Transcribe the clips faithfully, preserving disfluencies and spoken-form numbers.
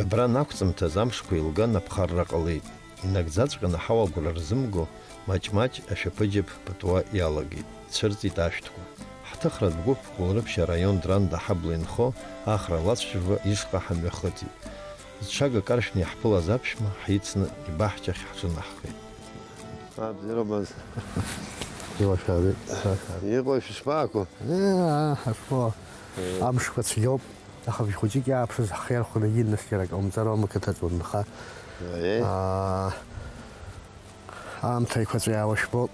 Абра анақәҵымҭаз амшқәа еилган аԥхарра ҟалеит. Инагӡаҵәҟьаны аҳауа агәра рзымго, маҷ-маҷ ашәаԥыџьаԥ пытуа иалагеит. Ицәырҵит ашәҭқәа. Ҳҭыхратә гәыԥ Гәылрыԥшь араион Дранда ҳабла инхо Ахра Лацәжәба ишҟа ҳамҩахыҵит. Зҽага каршәны иаҳԥылаз аԥшәма ҳицны ибаҳчахь ҳҿынаҳхеит. Абзиароуп, маз. Илашәааит. Иҟои шәышԥаақәо? Э, аа, ҳашԥо. Э. Амшқәа цәгьоуп. Аха хәыҷык иааԥшыз ҳхы иархәаны инасгьарак ҟаумҵароума қыҭаҿ уанынха? Аиеи. Аа, аамҭа еиқәаҵәа иаауашәбоит.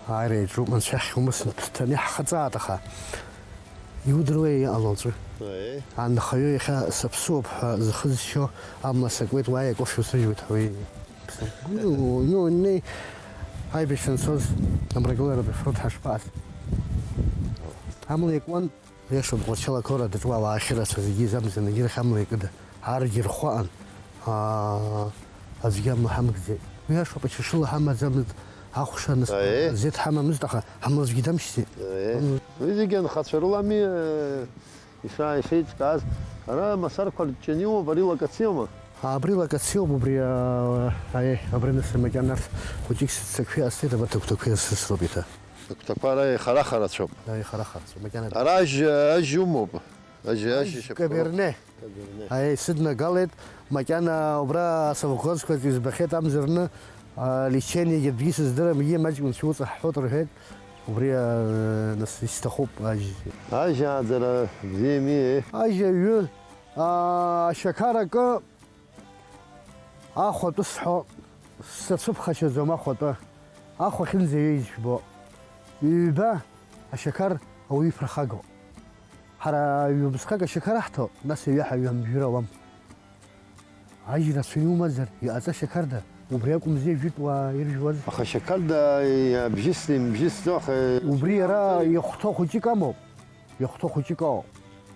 Ааира иаҿуп, анцәахь умысын ԥыҭҭаны иаҳхаҵаат, аха иудыруеи иҟало уаҵәы? Аиеи. Анхаҩы иахьа саԥсуоуп ҳәа зхы зшьо амла сакуеит, уааи акофе усыжьуеит ҳәа уи. Ну, ну, не, аибашьра анцоз амрагыларатә афронт ҳашԥааз? Амла иакуан. Иашоуп, Ҟәарчал ақора даҿуа ауаа ахьырацәа зегьы изамзаны, егьырахь амла иакыда, аргьы рхәаан, аа, аӡәгьы амла ҳамгӡеит. Уи иашоуп, ачашыла ҳамаӡамызт, ахәша аныс-, Аиеи. Зеҭ ҳамамызт, аха ҳамла аӡәгьы дамшьӡеит. Аиеи. Амла Уи зегьы анхацәа рылами, э, иша-, ишеиҿкааз. Ара амасарқәа рҷҷаны иоуп, ари локациоума? Абри локациоуп, убри, аа, аиеи, абри нас макьана арҭ хәыҷык сыццакқәа иҟасҵеит, абарҭ агәҭақәа ирсырсроуп еиҭа. Агәҭақәа ара еихарахарацәоуп. Да, еихарахарацәоуп, макьана. Ара ажь, ажь умоуп. Ажь, ажь Ажь шьапқәа. Каберне. Каберне. Аиеи, сыднагалеит, макьана убра асовхозқәаҿ избахьеит амза рны, а, лечениагьы акгьы сыздырам, егьи маҷк унцәа уҵаҳҳәоит рҳәеит. Убри, а, нас исҭахуп ажь. Ажь ааӡара бзиами, е? Ажь аҩы, а, ашьақар акы, Ахәатәы сҳәо, сацәыԥхашьаӡом ахәатәы. Ахә ахьынӡаҩеиз жәбо. Ҩба ашьақар ауаҩы иԥырхагоуп. Ҳара ҩымсхак ашьақар аҳҭо, нас ҩаҳа ҩамжәыр ауам. Ажь рацәа иумазар, иҟаҵа шьақарда, убри акәымзи ажәытә уаа иржәуаз. Аха шьақарда иабжьысны имбжьысӡо, аха Убри иара ихәҭоу хәыҷык амоуп. Иахәҭоу хәыҷык ауп.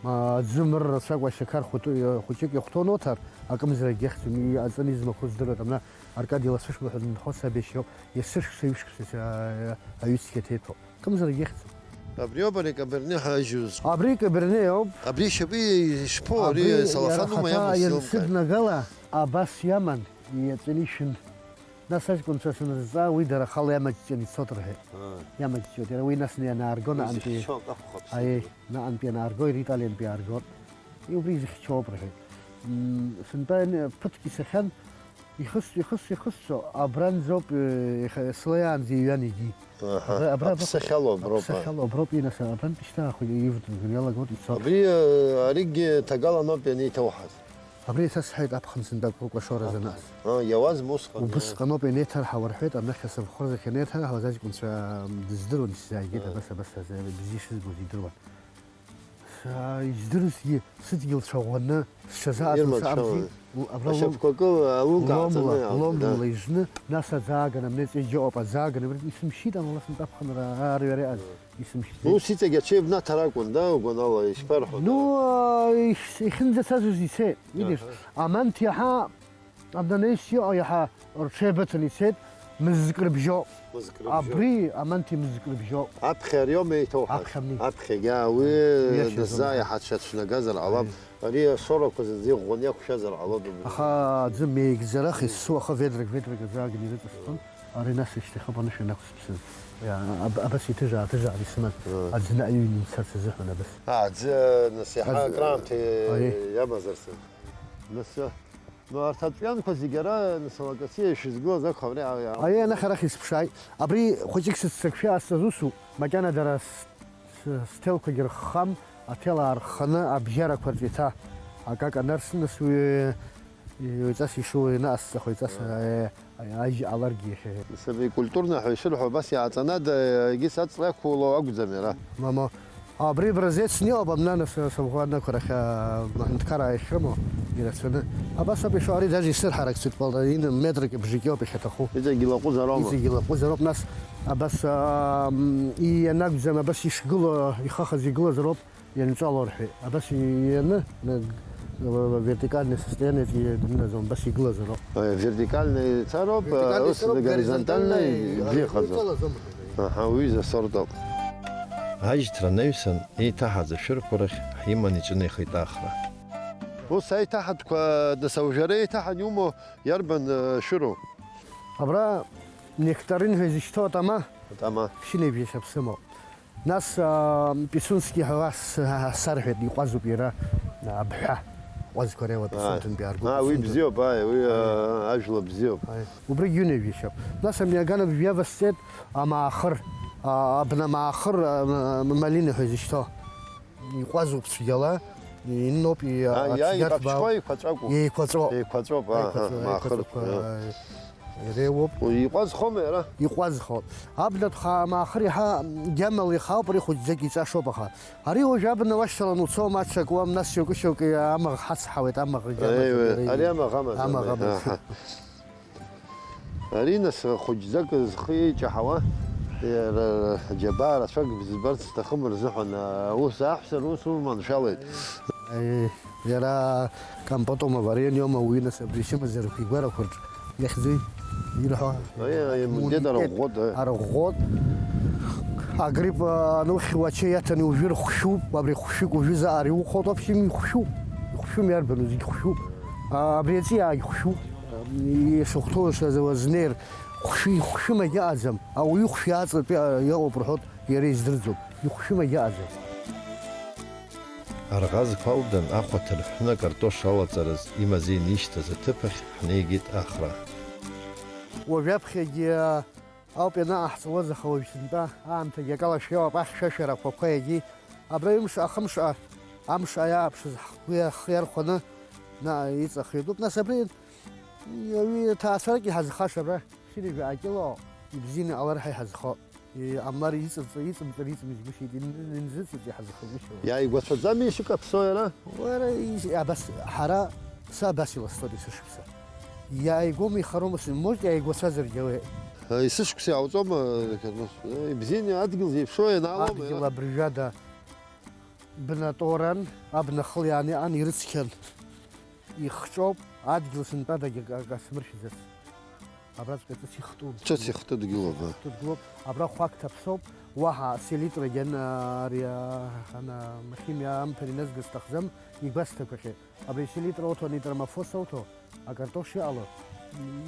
Аӡы мыр рацәак уашьақар хәыҷы-, хәыҷык иахәҭоу уноуҭар, акымзаракгьы ахьӡым, иҟаҵаны измақәоу здыруеит, абна Аркади ласышба ҳәа дынхо саб иашьоуп, есышықәса ҩышықәса ца-, аҩыцқьа ҭеиҭәоуп. Акымзаракгьы ахьӡым. Абриоуп ари Каберне ҳәа ажьуз. Абри Каберне ауп. Абри ишьапы ишԥоу, ари Абри салафанума иара иамоу ахаҭа сзеилымкааит. Иансыднагала, абас иаман, иаҵәаны ишәын. Нас аҷкәынцәа санырзҵаа, уи дара рхала иамаҷҷан ицот рҳәеит. Аа. Иамаҷҷоит. Иара уи нас ианаарго Уи наҟынтәи, зыхьчо акәхап, аиеи, сыздыруа. Наҟынтәи ианаарго, иара италиантәи иааргон. Уи убри изыхьчо ауп рҳәеит. М, сынтәа иан-, ԥыҭк исахьан, ихыс-, ихыс-, ихысҵо, абранӡоуп, э, иха-, сылаиаанӡа иҩан егьи. Аҳа. Абра, абра, абра, Аԥсахьало аброуп, а. Аԥсахьало аброуп, инас, абрантә ишьҭа ахә-, ивҵ-, иалагоит ицот. Абри, э, аригьы ҭагаланоуп ианеиҭауҳаз. Абри еиҭасҳәеит аԥхын сынтәа кәыркәашоразы нас. А, иауазма усҟан? Убысҟаноуп ианеиҭарҳауа рҳәеит, анахь асовхоз ахь ианеиҭарҳауаз аҷкәынцәа, м, дыздыруан исзааигеит, А. абас, абас, абас, бзиа ишызбоз идыруан. Са, издырызгьы, сыдгьыл цәаӷәаны, сҽазааӡон Ирма саамзи, дшәама? у-, абра лом-, Ашьапқәа кы, алунка ломла, ааҵаны иаалҵит, ломла да? ижны, нас аӡы ааган, амнеҵ егьыҟоуп, аӡы ааган, абра исымшьит, ала сынтәа аԥхынра аарҩара иҟаз. Исымшьӡеит. Ус иҵегь аҽеибнаҭар акәын, да, угәанала, ишԥарҳәо, да? Ну, а, их-, ихьынӡацазоз ицеит, видишь, Аҳа. Аманҭ иаҳа, абнанаҩс иҟоу иаҳа рҽеибыҭаны ицеит, мызкы рыбжьоуп. Мызкы рыбжьоуп. Абри Аманҭи мызкы рыбжьоуп. Аԥхьа ариоума еиҭоуҳаз? Аԥхьа амни. Аԥхьагьы, аа, уи Иашьа дыззаа зынӡа. Иаҳа дшацәнагазар ҟалап. Ари ашорақәа зынӡа иӷәӷәаны иақәшәазар ҟалоит убри. Аха аӡы меигӡарах есу, аха ведрак, ведрак аӡы ааганы ирыҵасхьон. Ари нас ишьҭахьоуп анышә ианақәсыԥсаз. Иа-, аб-, абас иҭыжаа-ҭыжааны исыман. Ыы. Аӡны аҩны ицарц азыҳәан абас. А, аӡы, нас, иаҳа Аӡ-, акраамҭа аи. Иамазар сыман. Нас, ну, арҭ аҵәҩанқәа зегьы ара, нас, алакациа ишәызгылаз акәхап, ари, а, а. Аиеи, анахь арахь исыԥшааит. Абри хәыҷык сыццакшәа асҵаз усуп, макьана дара с-, с-, сҭелқәагьы рххам, аҭел аархханы абжьарақәа рҿы иҭа. Акака нарсны, нас, уи Иҵас ишыуа ианаасҵахо, иҵас, Ага. э, ажь ҟаларгьы иахьа. Саб икультурно ҳәа ишырҳәо, абас иааҵанада, егьыс аҵла иақәуло акәӡам иара. Мама, абри образец ниоуп, амнана са-, сабӷәанақәа рахь, а, аҳәынҭқараа иахьрымоу, ирацәаны. Абас ауп ишыҟоу, ари даже исырҳаракцәеит, палта, ин-, метрк бжакьоуп иахьаҭаху. Иҵегь илаҟәызароума? Иҵегь илаҟәызароуп, нас, абас, а, м, и-, ианакәӡам, абас ишгылоу, ихахаз игылазароуп. Ианҿало рҳәеит. Абас ианы, на-, вертикальное состояние ианыназон, абас игылазароуп. Э, вертикальное цароуп, Вертикальное ус цароуп, горизонтальное горизонтальное бжихаӡом. Ианҿалазом. Аҳа, уи изы асорт ауп. Ажьҭра анаҩсан, еиҭаҳаз ашәырқәа рахь ҳиман иҿынеихеит Ахра. Ус аиҭаҳатәқәа, нас, аужәара еиҭаҳан иумоу иарбан, э, шәыроу? Абра нектарин ҳәа изышьҭоу атама. Атама. Ԥшьынҩажәа шьап сымоуп. Нас, а, Писунски ҳәа ас-, сарҳәеит, иҟәазуп иара, а, абҳәа. Ҟәазқәа реиуа Писунтәынтәи аргоуп, аа, уи Писунтәын. Бзиоуп, ааи, уи, аа, ажәла бзиоуп. Ааи. Убригь ҩынҩажәа шьап. Нас амҩаган абжьы авасҵеит, амаахыр, а, абна маахыр, а, м-, малина ҳәа изышьҭоу. Иҟәазуп цәгьала, инноуп, и-, аа, ацәгьарҭ иҟаԥшьқәа баауп. Еиқәаҵәагоуп. Еиқәаҵәоуп. Еиқәаҵәоуп, аа, еиқәаҵәа, маахыр, еиқәаҵәақәа, аа. Ааи. Иреиуоуп. Уи иҟәазхома иара? Иҟәазхоит. Абнаҭ хаа маахыр иаҳа гьамала ихаауп, ари хәыҷӡак иҵашоуп, аха ари уажә абна уашьҭаланы уцом, ацәак уам, нас шьоукы-шьоукы амаӷ ҳацҳауеит, амаӷ гьамаӡам, Аиеи, иара ари иҩны. Амаӷ амаӡам, Амаӷ аҳа, амаӡам. Аҳа. Ари, нас, хәыҷӡак зхы еиҷаҳауа, иара џьабаа рацәак збарц сҭахым рзыҳәан, аус аҳәса рус урманшәалеит. Аиеи, иара Компотом аварион иоума уи, нас, абри ишьымазарақәа игәарақәа рҿы иахьӡу ирҳәо? Аиеи, аиеи, иммунитет, иммунитет арӷәӷәоит, аиеи. Арӷәӷәоит. Агрипп, а, анухьуа ачаи аҭаны иужәыр хәшәуп, абри хәшәык ужәызар иухәоит, вообще ихәшәуп. Ихәшәуми, арбану, зегь хәшәуп. А, абри аҵиаагь хәшәуп. Ишахәҭоу шазауа знеир, хәшәы, ихәшәымагь ыҟаӡам. Ауаҩы ихәшәы аҵатәи, а, иҟоуп рҳәоит, иара издырӡом. Ихәшәымагь ыҟаӡам. Арӷазқәа алдан ахәа ҭырҳәны акартош алаҵараз имазеины ишьҭаз аҭыԥ ахь ҳнеигеит Ахра. Уажәаԥхьагьы ауп ианаҟаҳҵалоз, аха уажә сынтәа аамҭагьы акалашәа иоуп, ахьшәашәара ақәақәа иагьи. Абра ҩымш, ахымш, а-, амш аиааԥшыз ҳгәы иа-, ҳхы иархәаны, наҟ иҵахҩатәуп. Нас абри, уи ҭаацәарак иҳазхаша абра, шәыржәа акило ибзианы иҟалар ҳәа иҳазхоит. Иҟамлар иҵыҵ-, иҵымҵыр иҵымжьгәышьеит, ин-, инзыҵыҵ иҳазхагәышьоуп. Иааигәацәаӡами ишыкаԥсо иара? Уара, ис-, абас, ҳара, са абас иласҵоит есышықәса. Иааигәоума, ихароума, сымбоит, иааигәацәазаргьы ауеит. Есышықәса иаауҵома, Карнос? Ибзианы адгьыл зеиԥшроу ианаалома? Адгьыл абыржәада бнаторан, абна хылиааны иҟан, ирыцқьан. Ихҿоуп, адгьыл сынтәадагьы ак-, ак-, асмыршәӡац. Абраҵәҟьа ҿыц ихтуп. Ҿыц ихту дгьылуп, а. Ихту дгьылуп. Абра хәак ҭаԥсоуп, уаҳа селитрагьы ан-, ари, а, ана, химиа амԥан иназгар сҭахӡам, игәасҭақәахьеит. Абри селитра уҭо, нитромофос уҭо, акартош иҟало,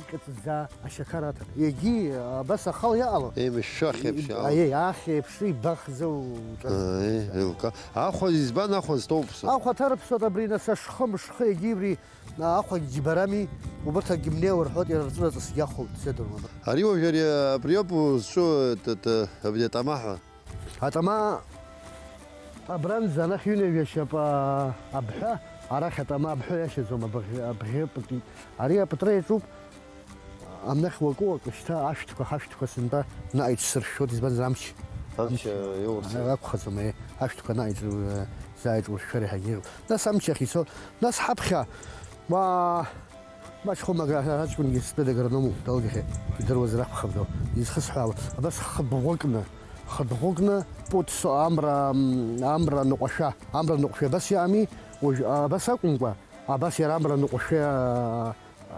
икыҵӡа ашьақар аҭан. Егьи, абас ахал иҟало. Еимышәшәо ахьеиԥш иҟало. Аиеи, ахьеиԥш ибахӡоу ҿа-. Аиеи, еилка. Ахәа избан, ахәа зҭоуп са. Ахәа ҭарыԥсоит абри, нас, ашхы, мышхы, егьи абри, а, ахәагь џьбарами, убырҭ агьымнеиуа рҳәоит, иара рҵәыраҵасгьы ахәа дцедырма. Ари уажә ари абриоуп узҿу, т-, т-, абри атама ҳәа. Атама абранӡа анахь ҩынҩажәа шьап, а, абҳәа, арахь атама абҳәа иашьаӡом, абӷь-, абӷьы пытит. Ари апытра иаҿуп, анахь уакы-уакы шьҭа ашәҭқәа, ҳашәҭқәа сынтәа наҟ иҿсыршәшәоит, избанзар амч. Амч, а, иоурц. А, акәхаӡом, е, ашәҭқәа наҟ иҿ-, а, зааиҿуршәшәар иаҳагьы иҟоуп. Нас амч ахь ицо, нас ҳаԥхьа, уа, Маҷхом ага-, аҷкәынгьы стәы дагрономуп, далгахьеит, идыруазар акәхап, дау, изхысҳәаало. Абас хыдӷәыкны, хыдӷәыкны, пуҭсо амра, м, амра ныҟәашәа, амра ныҟәшәа абас иаами, уажә абас акәымкәа, абас иара амра ныҟәшәа, а,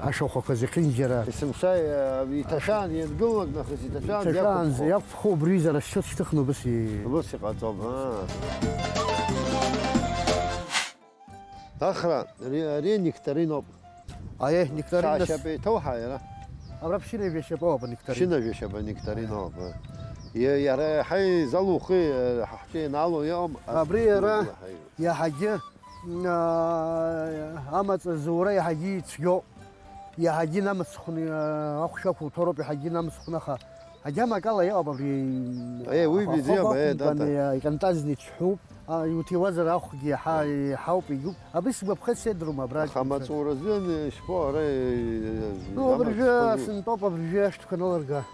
ашәахәақәа зехьынџьара. Есымша, а, иҭашәаан, иангылалак нахыс иҭашәаан, иҭашәаанӡа иақәыԥхо. Иақәыԥхо, убри изара счет шьҭыхны убыс и-. Убыс иҟаҵом, аа. Ахра, ари, ари нектариноуп. Аиеи, нектарин нас. Шьаашьапы иҭоуҳа иара? Абра ԥшьынҩажәа шьапоуп анектарин. Ԥшьынҩажәа шьапы нектариноуп. Иа-, иара иаҳа изалухи, ҳа-, ҳҿы ианаало иҟам, абри иара иаҳагьы, аа, амаҵ зура иаҳагьы ицәгьоуп. Иаҳагьы инамыцхәны, ахәшә ақәуҭәароуп, иаҳагьы инамыцхәны, аха агьама акала иҟоуп абри. Е, уи ахәахәа бзиоуп, е, акәымкәан, дада. Икантазны ицәҳәуп, а, иуҭиуазар ахәгьы иаҳа, иаҳауп, игьуп. Абри сгәаԥхеит, сеидроума абра. Аха амаҵуразы ишԥо, ара, е, Ну, амаҵ абыржәы схәыду. Сынтәоуп, абыржәы ашәҭқәа налырга,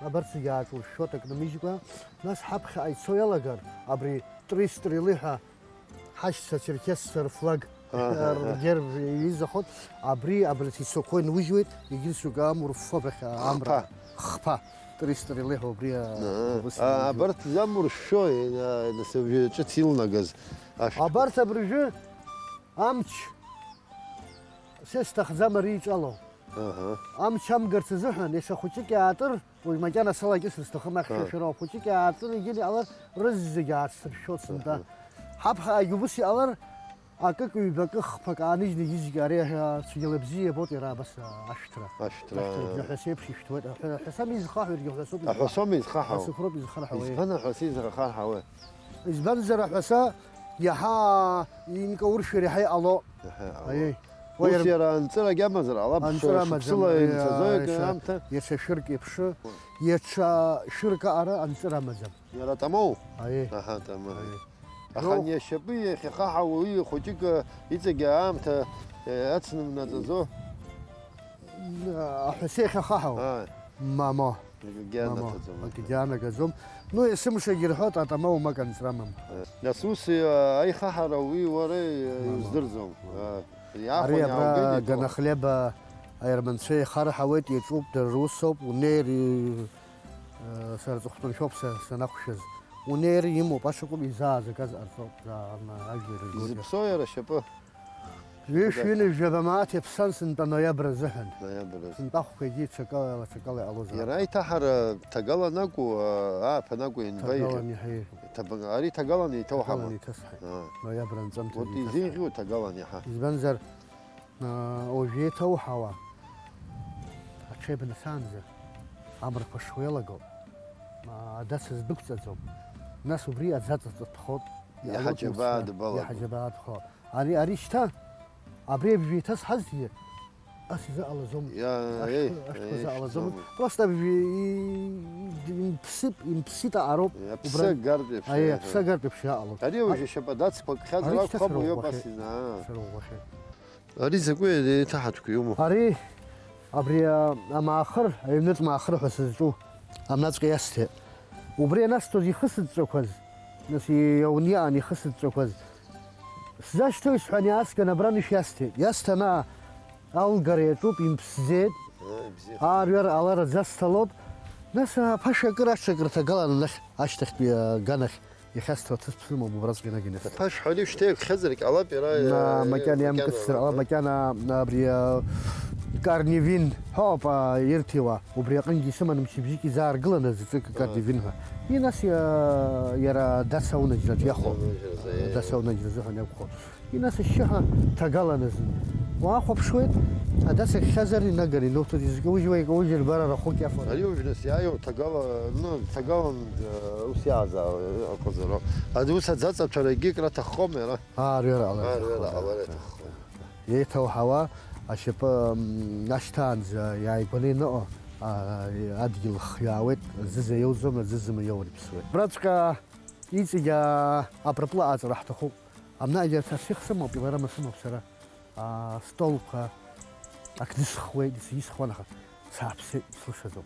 абарҭ зегьы ааҿуршәшәо, акы нымыжькәа. Нас ҳаԥхьаҟа ицо иалагар, абри триста рели ҳәа Ҳашьцәа, ачерқьесцәа рфлаг, аҳа, ргерб иҩызахоит, абри абарҭ ицақәоу инужьуеит, егьырҭ шьоукы амур ффо абрахь амра. Хԥа. Хԥа. Триста релеиҳәо убри, а, Аа, убыс а, инужьуеит. Абарҭ замур шәшәо, а, нас абри ҿыц илнагаз ашәҭқәа. Абарҭ абыржәы амч, са исҭахӡам ари иҿало. Аҳа. Амч амгарц азыҳәан, иаша хәыҷык иаатыр, Уи макьана салакьысыр сҭахым, ахьшәашәара, аҳ, хәыҷык иааҵыр, егьин иҟалар, рызегьы ааҭсыршәшәоит сынтәа. Аҳ. Ҳаԥхьаҟагьы убыс иҟалар, Акык, ҩбакы, хԥак ааныжьны егьызгьы ари аҳәа цәгьала бзиа иабоит иара абас ашәҭра. Ашәҭра. Ашәҭра бжьаҳәа сеиԥш ишәҭуеит. Аҳәа-, аҳәаса изхаҳәо иаргьы аҳәасоуп изхаҳәо. Аҳәасоума изхаҳау? Ацықәроуп изхарҳауа, еи. Избан аҳәаса изхаҳауа? Избанзар аҳәаса иаҳа инкауршәыр иаҳа иҟало. Иаҳа иҟало. Аиеи. Ус уи иара анҵырагь амазар ҟалап, анҵыра амаӡам, шықәсыла ари, инцаӡои ари, акы иаша-, аамҭа? Иаша шәырк еиԥшы, иаша шәырк аҟара анҵыра амаӡам. Иара атамоу? Аиеи. Аҳа, атама. Аиеи. Аха ани ашьапы иахьахаҳауа уи хәыҷык, э, иҵегь аамҭа, э, ацнымнаҵаӡо? Аҳәаса иахьахаҳауа? Ааи. Мамо. Акгьы Мамо. Анаҭаӡом. Акгьы анагаӡом. Ну, есымшагьы ирҳәоит, атама умак анҵра амам. Э, нас ус, э, аихаҳара уи уара, э, Мамо. Иуздырӡом. Мамо. Э, иаахәаны Ари абра иааугеит итәы. Ганахлеба аерманцәа ихарҳауеит, иаҿуп, дара русоуп, унеир, э, сара ҵыхәтәаншәоуп са санақәшәаз. Унеир имоуп, ашықәым изаазгаз ҟарҵоит, заа, ма, ажәлар иргоит. Изыԥсоу иара шьапы? Ҩышә, ҩынҩажәаба мааҭ иаԥсан сынтәа ноиабр азыҳәан. Ноиабр азы. Сынтәа ахәқәагьы ҽакала, ҽакала иҟалозаап. Иара аиҭаҳара ҭагалан акәу, ааԥын акәу, ианба иахьа? Ҭагалан иаҳа ииҳәо. Ҭаб-, ари ҭагалан еиҭауҳама? Ҭагалан иҭасҳаит. Аа. Ноиабр анҵамҭазы Вот иҭасҳаит. Изеиӷьу ҭагалан иаҳа. Избанзар, Уажә еиҭауҳауа, аҽеибнасаанӡа амрақәа шуеилаго, адацаз дәықәҵаӡом. Нас убри аӡаҵаҵатәхоит. Иаҳаџьабаа дбалатәуп. Иаҳаџьабаатәхо. Ари, ари шьҭа, абри абжьы еиҭазҳазҭгьы, ас изыҟалаӡом. Иа-, Ашәҭқәа, еи, ашәҭқәа еи, заҟалаӡом. Шәӡом. Просто абжьы и-, и-, имԥсып, имԥсит аҟароуп. Иа, аԥсы Убра-, агартә еиԥш, аи, иа, аԥсы иа. Агартә еиԥш иаҟалоит. Ари уажә А-, ишьапы адацқәа кхьазар ари шьҭа акәхап, уи ауп ас сарӷәӷәахьеит. Изаа. Сарӷәӷәахьеит. Ари закәи еиҭаҳатәқәа иумоу? Ари, абри, а, амаахыр, аҩнытә маахыр ҳәа сызҿу, амнаҵәҟьа иасҭеит. Убри анасҭоз ихысыҵәҵәақәаз, нас иауниаан ихысыҵәҵәақәаз, сзашьҭоу исҳәан иааскьан абра анышә иасҭеит. Иасҭана алгара иаҿуп, имԥсӡеит. Ааи, бзиа. Аарҩар ала раӡа сҭалоуп. Нас аԥаша акыр аҽакыр ҭагалан анахь, ашьҭахьтәи аганахь. Иахьасҭо аҭыԥ сымоуп, убраҵәҟьа инаганы исҭо. Аԥашә ҳәа ишьҭеиҳәхьазаргь ҟалап иара, Ма-, э, макьана макьана, иамкыцзар ҟалап, макьана абри, э, карнивин ҳәоуп, а, ирҭиуа, убри аҟынгьы исыман мчыбжьык изааргыланы заҵәык, а, карнивин ҳәа. И нас иа-, иара даса унаџьраҿ иахәо. Даса унаџьразы, э. Даса унаџьразы ҳәа иакәхо. И нас ашьшьыҳәа ҭагалан азын. Уаахәаԥшуеит, адаса кхьазар инаганы инуҭоит, изкаужьуа икаужьыр бара рахәык иафон. Ари уажә нас иааиуа ҭагала, ну, ҭагалан, э, ус иаазаауа ыҟазароуп. Ари ус аӡаҵаҭәарагьы икра аҭаххом иара. Аарҩара ҟалар Аарҩара аҭаххом. Ҟалар аҭаххом. Еиҭауҳауа, ашьапы, м, ашьҭаанӡа иааигәаны иныҟәо, а, адгьыл хҩаауеит, аӡыза иоуӡом, аӡыза мыиоур иԥсуеит. Абраҵәҟьа иҵегь, а, апрыпла аҵара ҳҭахуп. Амна егьырҭ асех сымоуп, иларама сымоуп сара. А, столқәа акнысхуеит, исхуан, аха сааԥсеит, слышаӡом.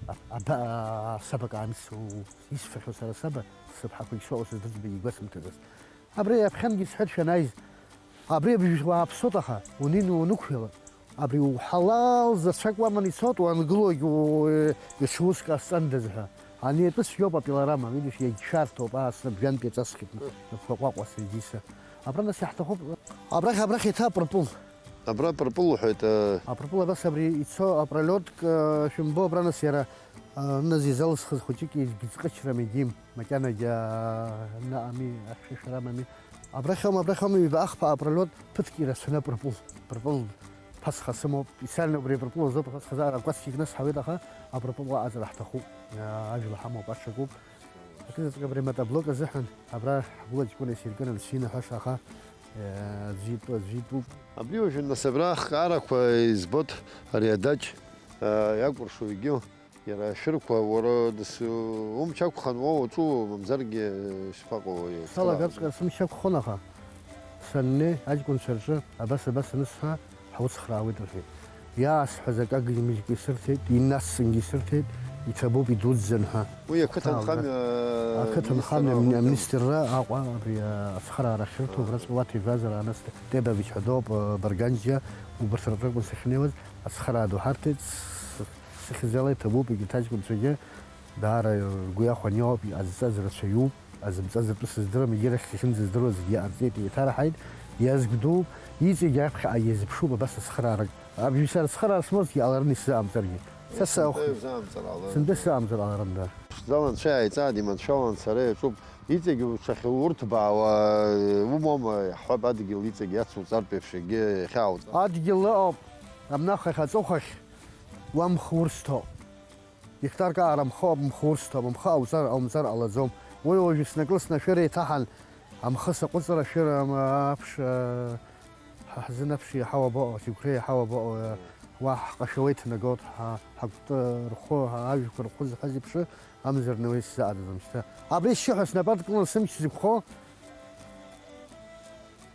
А, аба-, а, сабак аамису, исфахьоу сара саба, сыԥҳақәа ишыҟоу сыздырӡбеит, игәасымҭаӡац. Абри аԥхьангьы сҳәеит шәанааиз, абри абжь уааԥсоит, аха унеины уанықәшәала, абри уҳалал заҵәык уаман ицоит, уангылогь у-, даҽа уск ҟасҵандаз ҳәа. Ани атәы цәгьоуп апилорама, видишь, иагьшәарҭоуп, аа, снапжәантә иаҿасхит, напқәа ҟәаҟәа сыдиса. Абра нас иаҳҭахуп, абрахь, абрахь еиҭа апырпыл. Абра апырпыл уҳәоит, э. Апырпыл абас абри ицо апролиотк, э, шәымбо, абра нас иара, э, нас изалысхыз хәыҷык изгьыҵҟычрам егьим. Макьанагьы, а, наҟами, ахьшәашәарамами. Абрахь аума, абрахь аума, ҩба ахԥа апролиот ԥыҭк ирацәаны апырпыл, пырпыл ԥасха сымоуп, специально убри апырпыл азоуп ԥасха заара акәасқьа икнысҳауеит, аха апырпыл аҟаҵара ҳҭахуп, а, ажәла ҳамоуп, аҽакуп. Акызаҵәык абри амотоблок азыҳәан, абра ҳгәыла ҷкәына исиркын, анцәа инаҳәаша, аха, э, аӡәы итәы, аӡәы итәуп. Абри уажәы, нас, абра ахкаарақәа избоит, ари адаҷ, э, иакәыршоу егьи. Иара ашәырқәа, уара дас-, умч ақәхан уа уаҿу, мамзаргьы шԥаҟоу, уаҩы? Салагаҵәҟьа сымч ақәхон, аха саннеи, аҷкәынцәа рҿы абас, абас анысҳәа, ҳуцхраауеит, рҳәеит. Иаасҳәаз акы агыжьмыжькәа исырҭеит, инацҵангьы исырҭеит, иҭабуп, идуӡӡан ҳәа. Уи ақыҭанхамҩа, ақыҭанхамҩа аминистрра, аминистрра Аҟәа абри ацхыраара ахьырҭо, убраҵәҟьа уаҭа ижәазар, Анас Тебович ҳәа дууп, Барганџьиа, убарҭ рҿы акәын сахьнеиуаз, ацхыраара ду ҳарҭеит, с-, Сыхьӡала иҭабуп, егьырҭ аҷкәынцәагьы даара ргәы иахәаны иоуп, иҟазҵаз рацәаҩуп, азымҵаз ртәы сыздырам, егьирахь сахьынӡаздыруа зегьы иҟарҵеит, еиҭараҳаит, иазгәдууп, иҵегь аԥхьаҟа иазыԥшуп абас ацхыраарак. Абжьы сара ацхыраара смоуцгьы ҟаларын исзаамҵаргьы. Са саахә-, сынтәа исзаамҵар ҟаларын, да. Ԥшӡала анцәа иааиҵааит, иманшәалан сара иаҿуп. Иҵегь уҽахьурҭбаауа умоума, иаҳҳәап, адгьыл иҵегь иацуҵартә еиԥш егьи иахьаауҵа. Адгьыл ыҟоуп, амнахә ахь аҵыхәахь уа мхы урсҭоуп. Геқтарк аара мхы ауп, мхы урсҭоуп, мхы ауҵар, аумҵар ҟалаӡом. Уи уажә снакылсны ашәыра еиҭаҳан, амхы саҟәыҵыр, ашәыра, ам, аԥш, а, ҳа ҳзын аԥш иаҳауа баҟоу, сигәхьы иаҳауа баҟоу, а, уа ҳҟашәауа иҭнагоит, ҳа, ҳакәты рхәы, ҳа ажәқәа рхәы зҳәаз еиԥш, амзар нуеи сзаадыӡом шьҭа. Абри сшьыҳәа снапы адкыланы сымч зықәхо.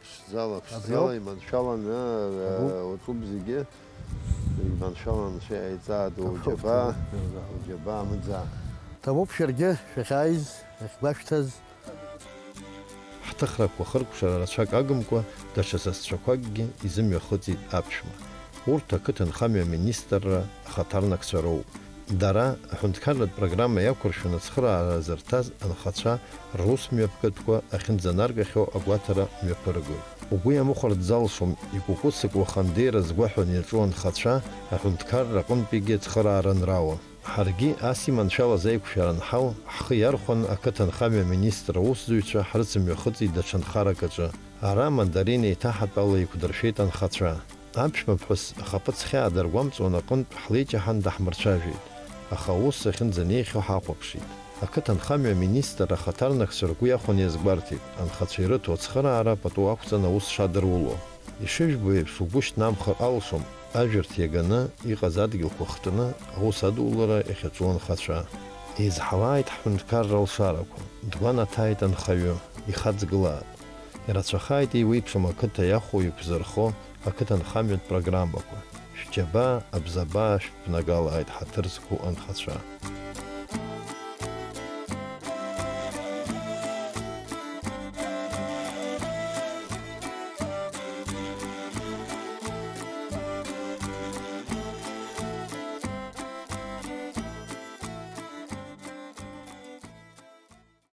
Ԥшӡала, абри ԥшӡала ауп. Иманшәаланы, э, Абу. Уаҵәуп зегьы. Иманшәалан анцәа иааиҵаадо Аҭоуп, уџьабаа, ҭоуп, ҭоуп. Уџьабаа амыӡаа. Ҭабуп шәаргьы шәахьааиз, иахьгәашәҭаз. Ҳҭыхрақәа хыркәшара рацәак агымкәа, даҽа сасцәақәакгьы изымҩахыҵит аԥшәма. Урҭ ақыҭанхамҩа аминистрра ахаҭарнакцәа роуп. Дара, аҳәынҭқарратә программа иақәыршәаны ацхыраара зырҭаз анхацәа рус мҩаԥгатәқәа ахьынӡанаргахьоу агәаҭара мҩаԥыргоит. Угәы иамыхәарц залшом, икәыкәы-сыкәуа хандеира згәаҳәан иаҿу анхацәа аҳәынҭқарра аҟынтәигьы ацхыраара анрауа. Ҳаргьы ас иманшәалаз аиқәшәара анҳау, ҳхы иархәаны ақыҭанхамҩа аминистр аусзуҩцәа ҳрыцымҩахыҵит даҽа нхарак аҿы. Ара амандарина еиҭаҳатәала еиқәдыршәеит анхацәа. Аԥшәмаԥҳәыс ахаԥыц хьаа даргәамҵуан аҟынтә ҳлеиҷаҳан даҳмырцәажәеит, аха аус ахьынӡанеихьоу ҳахәаԥшит. Ақыҭанхамҩа аминистр ахаҭарнакцәа ргәы иахәаны иазгәарҭеит, анхацәа ирыҭо ацхыраара пату ақәҵан аус шадыруло. Ишыжәбо еиԥш, угәы шьҭнамхыр алшом, ажәырҭ иаганы иҟаз адгьылқәа хтны аус адулара иахьаҿу анхацәа. Еизҳалааит ҳҳәынҭқарра алшарақәа, дгәанаҭааит анхаҩы, ихаҵгылаат. Ирацәахааит еиуеиԥшым ақыҭа иахәо иқәзырхо ақыҭанхамҩатә программақәа. Шәџьабаа, абзабаа шәԥнагалааит ҳаҭыр зқәу анхацәа.